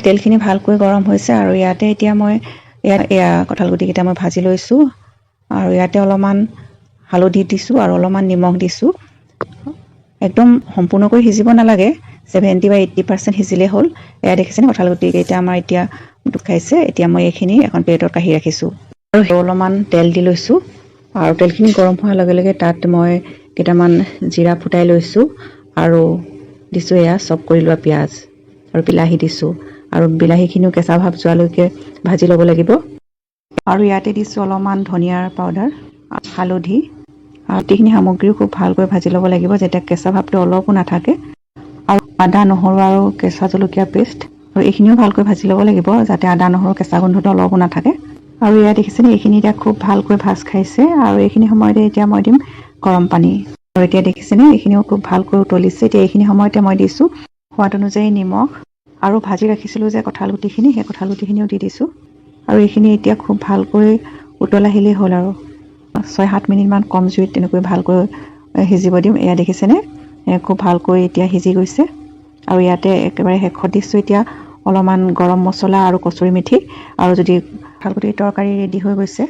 তেলখিনি ভালকৈ গৰম হৈছে আৰু ইয়াতে এতিয়া মই ইয়াত এয়া কঁঠাল গুটিকেইটা মই ভাজি লৈছোঁ আৰু ইয়াতে অলপমান হালধি দিছোঁ আৰু অলপমান নিমখ দিছোঁ। একদম সম্পূৰ্ণকৈ সিজিব নালাগে, 70 বা 80% সিজিলেই হ'ল। এয়া দেখিছেনে, কঁঠাল গুটিকেইটা আমাৰ এতিয়া খাইছে। এতিয়া মই এইখিনি এখন প্লেটত কাঢ়ি ৰাখিছোঁ আৰু অলপমান তেল দি লৈছোঁ আৰু তেলখিনি গৰম হোৱাৰ লগে লগে তাত মই কেইটামান জিৰা ফুটাই লৈছোঁ আৰু দিছোঁ এয়া চপ কৰি লোৱা পিঁয়াজ আৰু বিলাহী দিছোঁ আৰু বিলাহীখিনিও কেঁচা ভাৱ যোৱালৈকে ভাজি ল'ব লাগিব। আৰু ইয়াতে দিছোঁ অলপমান ধনিয়াৰ পাউডাৰ, হালধি আৰু গোটেইখিনি সামগ্ৰীও খুব ভালকৈ ভাজি ল'ব লাগিব, যেতিয়া কেঁচা ভাৱটো অলপো নাথাকে। আৰু আদা, নহৰু আৰু কেঁচা জলকীয়া পেষ্ট আৰু এইখিনিও ভালকৈ ভাজি ল'ব লাগিব, যাতে আদা নহৰু কেঁচা গোন্ধটো অলপো নাথাকে। আৰু এয়া দেখিছেনে, এইখিনি এতিয়া খুব ভালকৈ ভাজ খাইছে আৰু এইখিনি সময়তে এতিয়া মই দিম গৰম পানী। আৰু এতিয়া দেখিছেনে, এইখিনিও খুব ভালকৈ উতলিছে। এতিয়া এইখিনি সময়তে মই দিছোঁ সোৱাদ অনুযায়ী নিমখ আৰু ভাজি ৰাখিছিলোঁ যে কঁঠাল গুটিখিনি, সেই কঁঠাল গুটিখিনিও দি দিছোঁ। আৰু এইখিনি এতিয়া খুব ভালকৈ উতল আহিলেই হ'ল আৰু 6-7 মিনিটমান কম জুইত তেনেকৈ ভালকৈ সিজিব দিম। এয়া দেখিছেনে, খুব ভালকৈ এতিয়া সিজি গৈছে। আৰু ইয়াতে একেবাৰে শেষত দিছোঁ এতিয়া অলপমান গৰম মছলা আৰু কচুৰি মেথি। আৰু যদি কঁঠালগুটিৰ তৰকাৰী ৰেডি হৈ গৈছে।